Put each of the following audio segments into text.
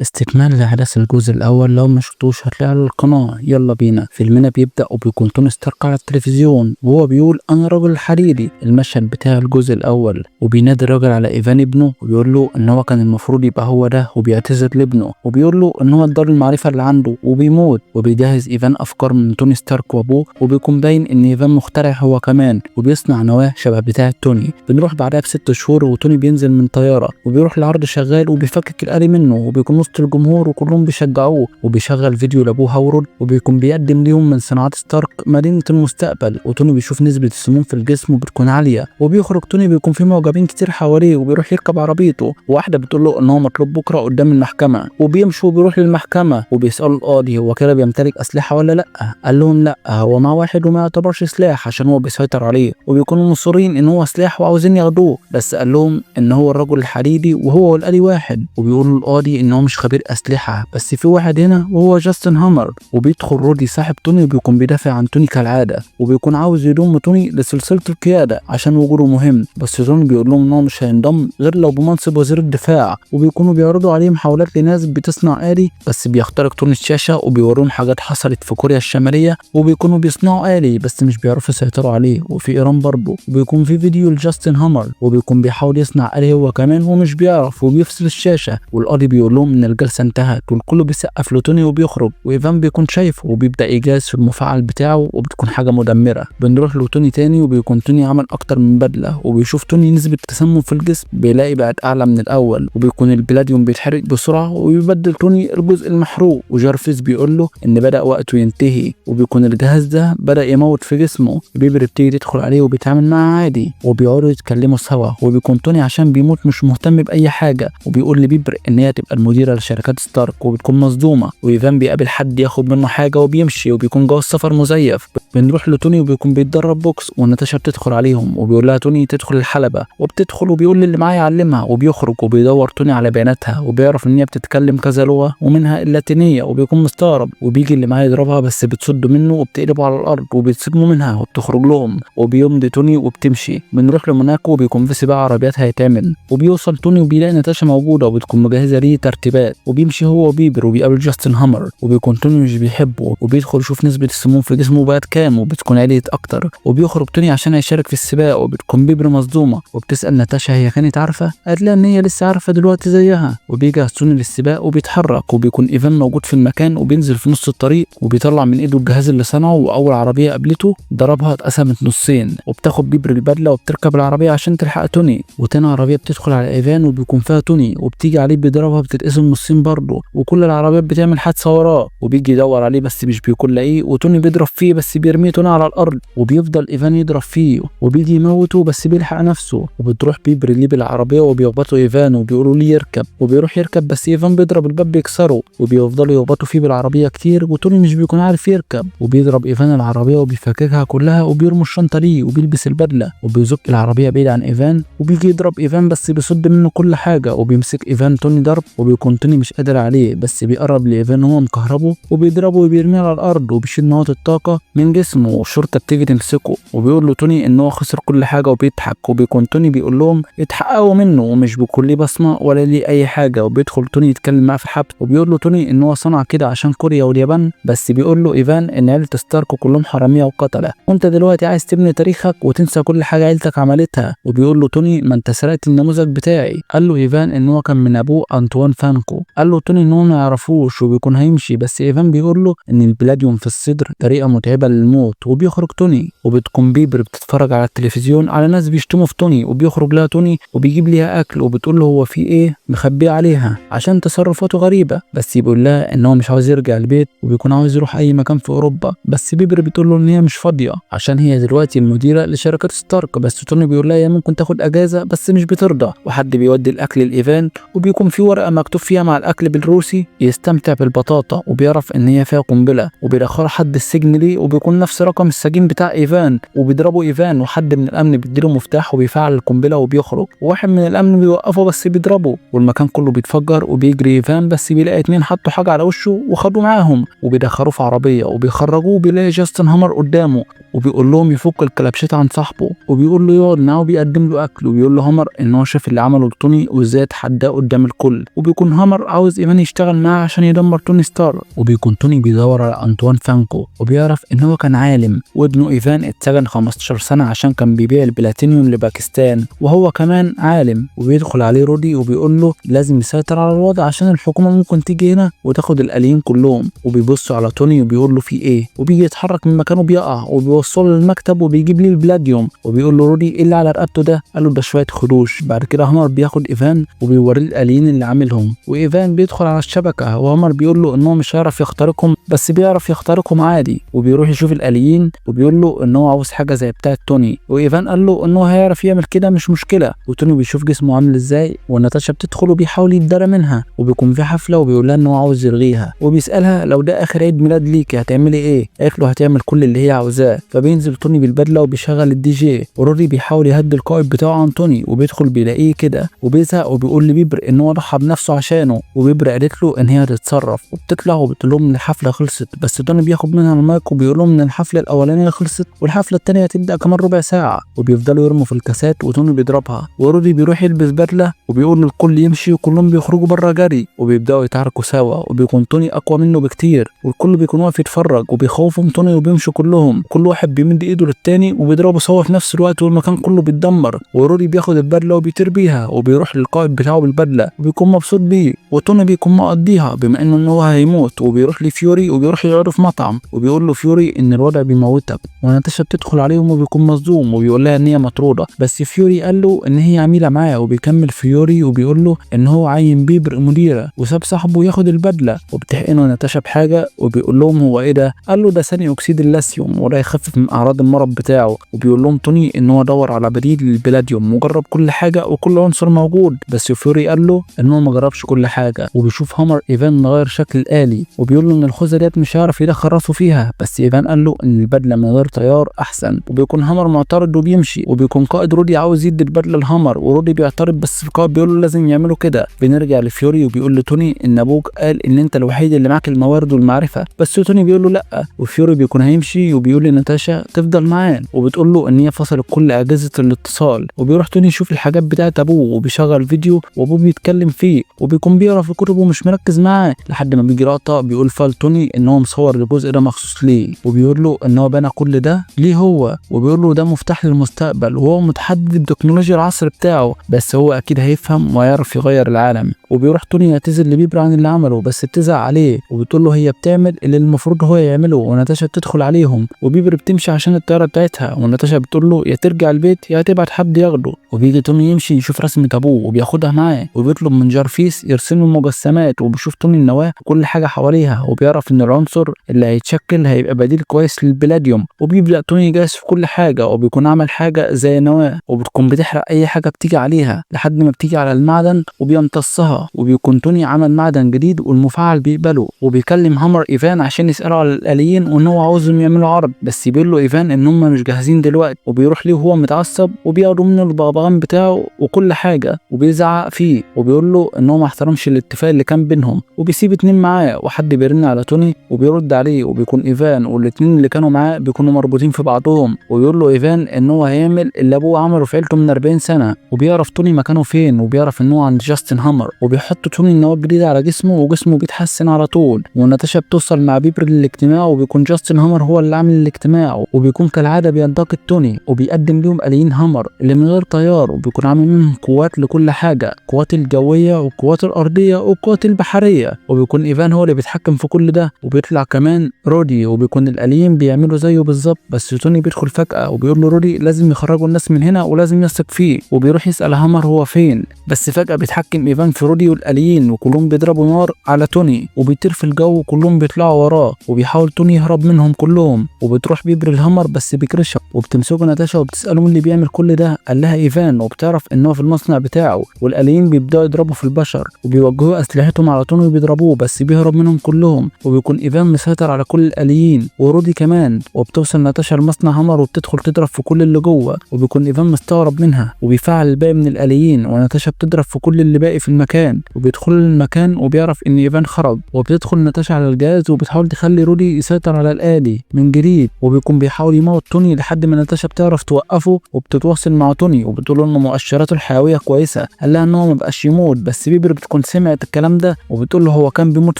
استكمال لأحداث الجزء الأول، لو ما شفتوش هتلاقيه على القناة. يلا بينا. فيلمنا بيبدأ وبيكون توني ستارك على التلفزيون وهو بيقول أنا رجل حديدي، المشهد بتاع الجزء الأول، وبينادي الراجل على إيفان ابنه وبيقول له إن هو كان المفروض يبقى هو ده، وبيعتذر لابنه وبيقول له إن هو اداله المعرفة اللي عنده وبيموت. وبيجهز إيفان أفكار من توني ستارك وأبوه، وبيكون باين إن إيفان مخترع هو كمان وبيصنع نواة شبه بتاعة توني. بنروح بعدها ب6 شهور وتوني بينزل من طيارة وبيروح لعرض شغال وبيفكك الآلي منه، وبيكون وسط الجمهور وكلهم بيشجعوه، وبيشغل فيديو لابوه هاورد وبيكون بيقدم ليهم من صناعات ستارك مدينة المستقبل. وتوني بيشوف نسبة السموم في الجسم وبتكون عالية، وبيخرج توني بيكون في معجبين كتير حواليه، وبيروح يركب عربيته، وواحدة بتقول له ان هو مطلوب بكرة قدام المحكمة، وبيمشوا وبيروح للمحكمة وبيسألوا القاضي هو كده بيمتلك أسلحة ولا لأ؟ قال لهم لأ، هو مع واحد وما يعتبرش سلاح عشان هو بيسيطر عليه، وبيكونوا مصرين ان هو سلاح وعاوزين ياخدوه، بس قال لهم ان هو الرجل الحديدي وهو والآلي واحد. وبيقول القاضي ان هو مش خبير اسلحة بس في واحد هنا وهو جاستن هامر. وبيدخل رودي صاحب توني وبيكون بيدافع عن توني كالعادة، وبيكون عاوز يضم توني لسلسلة القيادة عشان وجوده مهم، بس توني بيقول لهم ان هو مش هينضم غير لو بمنصب وزير الدفاع. وبيكونوا بيعرضوا عليه محاولات لناس بتصنع آلي، بس بيخترق توني الشاشة وبيوروهم حاجات حصلت في كوريا الشمالية، وبيكونوا بيصنعوا آلي بس مش بيعرفوا يسيطروا عليه، وفي ايران برضه. وبيكون في فيديو لجاستن هامر وبيكون بيحاول يصنع آلي هو كمان ومش بيعرف وبيفصل الشاشة، والقاضي بيقول لهم ان الجلسة انتهت، والكل بيسقف لتوني وبيخرج، وايفان بيكون شايفه وبيبدأ يجهز في المفاعل بتاعه وبتكون حاجة مدمرة. بنروح لتوني تاني وبيكون توني عمل اكتر من بدلة، وبيشوف توني نسبة تسمم في الجسم بيلاقي بقت اعلى من الاول، وبيكون البلاديوم بيتحرق بسرعة وبيبدل توني الجزء المحروق. وجارفيس بيقول له ان بدأ وقته ينتهي، وبيكون الجهاز ده بدأ يموت في جسمه. بيبر بتيجي تدخل عليه وبيتعامل معاه عادي وبيقعدوا يتكلموا سوا، وبيكون توني عشان بيموت مش مهتم بأي حاجة، وبيقول لبيبر ان هي تبقى المديرة لشركات ستارك وبتكون مصدومة. وايفان بيقابل حد ياخد منه حاجة وبيمشي، وبيكون جواز سفر مزيف. بنروح لتوني وبيكون بيتدرب بوكس، وناتاشا بتدخل عليهم وبيقول لها توني تدخل الحلبة، وبتدخل وبيقول للي معاه يعلمها، وبيخرج وبيدور توني على بياناتها وبيعرف ان هي بتتكلم كذا لغة ومنها اللاتينية، وبيكون مستغرب. وبيجي اللي معاه يضربها بس بتصد منه وبتقلبه على الارض وبيتصدموا منها وبتخرج لهم، وبيمضي توني وبتمشي. بنروح لموناكو وبيكون في سباق عربيات هيتعمل، وبيوصل توني وبيلاقي ناتاشا موجودة وبتكون مجهزة ليه ترتيبات، وبيمشي هو وبيبر وبيقابل جاستن هامر، وبيكون توني مش بيحبه، وبيدخل يشوف نسبة السموم في جسمه بقت كام وبتكون عليت اكتر. وبيخرج توني عشان هيشارك في السباق، وبتكون بيبر مصدومة وبتسأل ناتاشا هي كانت عارفة؟ قالت لها ان هي لسه عارفة دلوقتي زيها. وبيجهز توني للسباق وبيتحرك، وبيكون ايفان موجود في المكان وبينزل في نص الطريق وبيطلع من ايده الجهاز اللي صنعه، واول عربية قابلته ضربها اتقسمت نصين. وبتاخد بيبر البدلة وبتركب العربية عشان تلحق توني، وتاني عربية بتدخل على ايفان وبيكون فيها توني وبتيجي عليه بيضربها بتتقسم نصين برضه، وكل العربيات بتعمل حادثة وراه، وبيجي يدور عليه بس مش بيكون لاقيه، وتوني بيضرب فيه بس بيرميه توني على الارض، وبيفضل ايفان يضرب فيه وبيجي يموته بس بيلحق نفسه. وبتروح بيبر ليه بالعربية وبيخبطوا ايفان وبيقولوا ليه يركب، وبيروح يركب بس ايفان بيضرب الباب بيكسره، وبيفضلوا يخبطوا فيه بالعربية كتير، وتوني مش بيكون عارف يركب، وبيضرب ايفان العربية وبيفككها كلها وبيرموا الشنطة ليه، وبيلبس البدلة وبيزق العربية بعيد عن ايفان، وبيجي يضرب ايفان بس بيصد منه كل حاجة، وبيمسك ايفان توني ضرب وبيكون توني مش قادر عليه، بس بيقرب لايفان وهو مكهربه وبيضربه وبيرميه على الارض وبيشيل نقط الطاقة من جسمه، والشرطة بتيجي تمسكه، وبيقول له توني ان هو خسر كل حاجة وبيضحك. وبيكون توني بيقول لهم اتحققوا منه ومش بيكون ليه بصمة ولا ليه اي حاجة. وبيدخل توني يتكلم معاه في الحبس، وبيقول له توني ان هو صنع كده عشان كوريا واليابان، بس بيقول له ايفان ان عيلة ستارك كلهم حرامية وقتلة، وانت دلوقتي عايز تبني تاريخك وتنسى كل حاجة عيلتك عملتها. وبيقول له توني ما انت سرقت النموذج بتاعي. قال له ايفان ان هو كان من ابوه انطوان فانكو. قال له توني ان هو ما يعرفوش وبيكون هيمشي، بس ايفان بيقول له ان البلاديوم في الصدر طريقة متعبة للموت، وبيخرج توني. وبتكون بيبر بتتفرج على التلفزيون على ناس بيشتموا في توني، وبيخرج لها توني وبيجيب ليها اكل، وبتقول له هو في ايه مخبيه عليها عشان تصرفاته غريبة، بس بيقول لها ان هو مش عاوز يرجع البيت وبيكون عاوز يروح اي مكان في اوروبا، بس بيبر بتقول له ان هي مش فاضية عشان هي دلوقتي المديرة لشركة ستارك، بس توني بيقول لها هي ممكن تاخد اجازة بس مش بترضى. وحد بيودي الاكل لايفان، وبيكون في ورقة مكتوب فيها مع الاكل بالروسي يستمتع بالبطاطا، وبيعرف ان هي فيها قنبلة، وبيدخلها حد السجن ليه، وبيكون نفس رقم السجين بتاع ايفان، وبيضربوا ايفان، وحد من الامن بيديله مفتاح وبيفعل القنبلة وبيخرج، وواحد من الامن بيوقفه بس بيضربه، والمكان كله بيتفجر. وبيجري ايفان بس بيلاقي اتنين حطوا حاجة على وشه وخدوه معاهم وبيدخلوه في عربية وبيخرجوه. بيلاقي جاستن هامر قدامه وبيقول لهم يفك الكلبشات عن صاحبه، وبيقول له يقعد معاه وبيقدم له اكل، وبيقول له هامر ان هو شاف اللي عمله لتوني وازاي اتحداه قدام الكل. وبيكون هامر عاوز ايفان يشتغل معاه عشان يدمر توني ستارك. وبيكون توني بيدور على انطوان فانكو وبيعرف ان هو كان عالم، وابنه ايفان اتسجن 15 سنة عشان كان بيبيع البلاتينيوم لباكستان، وهو كمان عالم. وبيدخل عليه رودي وبيقول له لازم يسيطر على الوضع عشان الحكومة ممكن تيجي هنا وتاخد الآليين كلهم. وبيبص على توني وبيقول له في ايه، وبيجي يتحرك من مكانه بيقع، وبيوصله للمكتب وبيجيب ليه البلاديوم. وبيقول له رودي ايه اللي على رقبته ده؟ قال له ده شوية خدوش. بعد كده هامر بياخد ايفان وبيوريه الآليين اللي عاملهم، وايفان بيدخل على الشبكة، وهامر بيقول له ان هو مش هيعرف يخترقهم بس بيعرف يخترقهم عادي. وبيروح يشوف الآليين وبيقول له ان هو عاوز حاجة زي بتاعه توني، وايفان قال له ان هو هيعرف يعمل كده مش مشكلة. وتوني بيشوف جسمه عامل ازاي، وناتاشا بتدخل وبيحاول يتدارى منها، وبيكون في حفلة وبيقول لها ان هو عاوز يلغيها، وبيسالها لو ده اخر عيد ميلاد ليكي هتعملي ايه؟ قالت له هتعمل كل اللي هي عاوزاه. فبينزل توني بالبدله وبيشغل الدي جي، وروري بيحاول يهدي القائد بتاعه عن توني، وبيدخل بيلاقيه كده وبيزهق وبيقول لبيبر ان هو ضحى بنفسه عشانه، وبيبر قالت له ان هي هتتصرف، وبتطلع وبتقول لهم ان الحفلة خلصت. بس توني بياخد منها المايك وبيقول لهم ان الحفلة الاولانية خلصت والحفله الثانية هتبدا كمان ربع ساعة. وبيفضلوا يرموا في الكاسات وتوني بيضربها، ورودي بيروح يلبس بدله وبيقول للكل يمشي، وكلهم بيخرجوا بره جري وبيبداوا يتعاركوا سوا. وبيكون توني اقوى منه بكتير، والكل بيكون واقف يتفرج، وبيخوفهم توني وبيمشوا كلهم، كل واحد بيمد ايده للتاني وبيضربوا سوا في نفس الوقت، والمكان كله بيتدمر. ورودي بياخد البدلة وبيطير بيها وبيروح للقائد بتاعه بالبدله وبيكون مبسوط بيه، وتوني بيكون مقضيها بما انه ان هو هيموت. وبيروح لفيوري وبيروح يقعدوا في مطعم، وبيقول له فيوري ان الوضع بيموتك، وناتاشا بتدخل عليهم وبيكون مصدوم وبيقول لها ان هي مطروده، بس فيوري قال له ان هي عميله معاه. وبيكمل فيوري وبيقول له ان هو عين بيبر مديره وساب صاحبه ياخد البدلة، وبتحقنه ناتاشا بحاجة وبيقول لهم هو ايه ده؟ قال له ده ثاني اكسيد اللاسيوم وده يخفف من اعراض المرض بتاعه. وبيقول لهم توني ان هو دور على بديل للبلاديوم وجرب كل حاجة وكل عنصر موجود، بس فيوري قال له ان هو ما جربش كل حاجة. وبيشوف هامر ايفان غير شكل الآلي وبيقول له ان الخوذه ديت مش هيعرف يدخل راسه فيها، بس ايفان قال له ان البدلة من غير طيار احسن. وبيكون هامر معترض وبيمشي، وبيكون قائد رودي عاوز يدي البدلة لهامر، ورودي بيعترض بس القائد بيقول له لازم يعملوا كده. بنرجع لفيوري وبيقول لتوني ان ابوك قال ان انت الوحيد اللي معاك الموارد والمعرفة، بس توني بيقول له لا. وفيوري بيكون هيمشي وبيقول لناتاشا تفضل معاه، وبتقول له ان هي فصلت كل اجهزة الاتصال. وبيروح توني يشوف الحاجات بتاعت ابوه وبيشغل فيديو وابوه بيتكلم فيه، وبيكون بيقرا في كتبه ومش مركز معاه، لحد ما بيجي لقطة بيقول فيها لتوني ان هو مصور الجزء ده مخصوص ليه، وبيقول له ان هو بنى كل ده ليه هو، وبيقول له ده مفتاح للمستقبل وهو متحدد بتكنولوجيا العصر بتاعه، بس هو اكيد هيفهم ويعرف يغير العالم. وبيروح توني يعتذر لبيبر عن اللي عمله بس بتزعق عليه وبتقول له هي بتعمل اللي المفروض هو يعمله. وناتاشا بتدخل عليهم وبيبر بتمشي عشان الطيارة بتاعتها، وناتاشا بتقول له يا ترجع البيت يا تبعت حد ياخده. وبيجي توني يمشي يشوف رسمه ابوه وبياخدها معاه، وبيطلب من جارفيس يرسم له مجسمات، وبيشوف توني النواة وكل حاجة حواليها، وبيعرف ان العنصر اللي هيتشكل هيبقى بديل كويس للبلاديوم. وبيبدا توني يجهز في كل حاجة، وبيكون عمل حاجة زي نواه وبتكون بتحرق اي حاجة بتيجي عليها لحد ما بتيجي على المعدن وبيمتصها. وبيكون توني عمل معدن جديد والمفاعل بيقبله. وبيكلم هامر ايفان عشان يساله على الآليين وان هو عاوزهم يعملوا عرض، بس بيقول له ايفان ان هم مش جاهزين دلوقتي. وبيروح ليه وهو متعصب وبياخدوا منه البغبغان بتاعه وكل حاجة وبيزعق فيه وبيقول له ان هو ما احترمش الاتفاق اللي كان بينهم. وبيسيب اتنين معاه وحد بيرن على توني وبيرد عليه وبيكون ايفان، والاتنين اللي كانوا معاه بيكونوا مربوطين في بعضهم. وبيقول له ايفان ان هو هيعمل اللي ابوه عمله في عيلته من 40 سنة، وبيعرف توني مكانه فين وبيعرف ان هو عند جاستن هامر. وبيحط توني النواة الجديدة على جسمه وجسمه بيتحسن على طول. وناتاشا بتوصل مع بيبر للاجتماع، وبيكون جاستن هامر هو اللي عامل الاجتماع، وبيكون كالعادة بينتقد توني وبيقدم لهم آليين هامر اللي من غير طيار، وبيكون عامل منهم قوات لكل حاجة، قوات الجوية والقوات الارضية والقوات البحرية. وبيكون ايفان هو اللي بيتحكم في كل ده. وبيطلع كمان رودي وبيكون الآليين بيعملوا زيه بالظبط، بس توني بيدخل فجأة وبيقول له رودي لازم يخرجوا الناس من هنا ولازم يثق فيه. وبيروح يسأل هامر هو فين، بس فجأة بيتحكم ايفان في رودي والآليين وكلهم بيضربوا نار على توني وبيطير في الجو وكلهم بيطلعوا وراه. وبيحاول توني يهرب منهم كلهم، وبتروح بيبر الهامر بس بيكرشها، وبتمسكه ناتاشا وبتسأله مين اللي بيعمل كل ده، قال لها ايفان، وبتعرف ان هو في المصنع بتاعه. والآليين بيبداوا يضربوا في البشر وبيوجهوا اسلحتهم على توني وبيضربوه، بس بيهرب منهم كلهم. وبيكون ايفان مسيطر على كل الآليين، ورودي رودي كمان. وبتوصل ناتاشا لمصنع هامر وبتدخل تضرب في كل اللي جوه، وبيكون ايفان مستغرب منها وبيفعل الباقي من الآليين، وناتاشا بتضرب في كل اللي باقي في المكان. وبيدخل المكان وبيعرف ان ايفان خرج. وبتدخل ناتاشا على الجهاز وبتحاول تخلي رودي يسيطر على الآلي من جديد، وبيكون بيحاول يموت توني لحد ما ناتاشا بتعرف توقفه وبتتواصل مع توني وبتقول له ان مؤشراته الحيوية كويسة. قال لها ان هو ما بقاش يموت، بس بيبر بتكون سمعت الكلام ده وبتقول له هو كان بيموت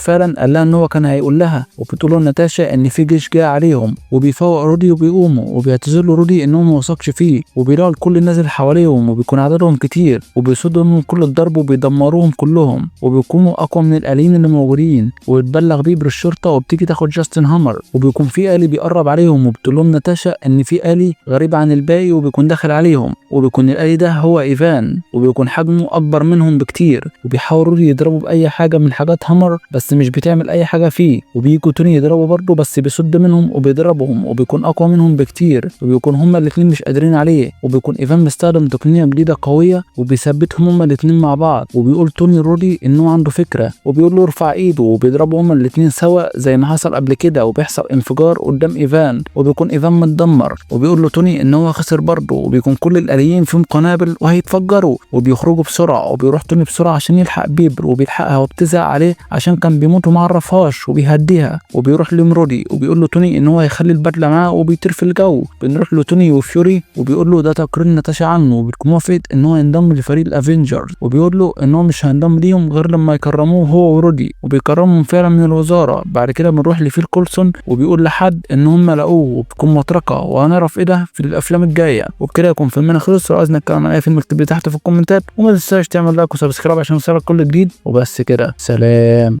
فعلا؟ قال لها ان هو كان هيقول لها. وبتقول له ناتاشا ان في جيش جاي عليهم، وبيفوق رودي وبيقوموا وبيعتذر له رودي ان هو ما وثقش فيه، وبيلاقوا الكل نازل حواليهم وبيكون عددهم كتير وبيصدوا منهم كل الضرب وبيدمروهم كلهم وبيكونوا اقوى من الآليين اللي موجودين. وبتبلغ بيبر الشرطة وبتيجي تاخد جاستن هامر، وبيكون في آلي بيقرب عليهم وبتقول لهم ناتاشا ان في آلي غريب عن الباقي وبيكون داخل عليهم، وبيكون الآلي ده هو ايفان وبيكون حجمه اكبر منهم بكتير. وبيحاولوا رودي يضربوا باي حاجة من حاجات هامر بس مش بتعمل اي حاجة فيه، وبيجوا توني يضربوا برضه بس بيصد منهم وبيضربهم وبيكون اقوى منهم بكتير، وبيكون هما الاثنين مش قادرين عليه. وبيكون ايفان مستخدم تقنية جديدة قوية وبيثبتهم هما الاثنين مع بعض. وبيقول توني رودي انه عنده فكرة وبيقول له ارفع ايده، وبيضربوا هما الاثنين سوا زي ما حصل قبل كده، وبيحصل انفجار قدام ايفان وبيكون ايفان متدمر. وبيقول له توني ان هو خسر برضه، وبيكون كل الآليين فيهم قنابل وهيتفجروا، وبيخرجوا بسرعة. وبيروح توني بسرعة عشان يلحق بيبر وبيلحقها وبتزعق عليه عشان كان بيموت وما عرفهاش وبيهديها. وبيروح لهم رودي وبيقول له توني ان هو هيخلي البدلة معاه وبيطير في الجو. بنروح له توني وفيوري وبيقول له ده تقرير ناتاشا عنه، وبتكون موافقة ان هو ينضم لفريق الافنجرز، وبيقول له ان هو مش هينضم ليهم غير لما يكرموه هو ورودي، وبيكرمهم فعلا من الوزارة. بعد كده بنروح لفيل كولسون وبيقول لحد ان هم لقوه وبتكون مطرقه، وهنعرف ايه ده في الافلام الجاية. وبكده يكون فيلمنا خلص. لو عايز نتكلم عن اي فيلم اكتب لي تحت في الكومنتات، وما تنساش تعمل like و subscribe عشان يوصلك كل جديد. وبس كده، سلام.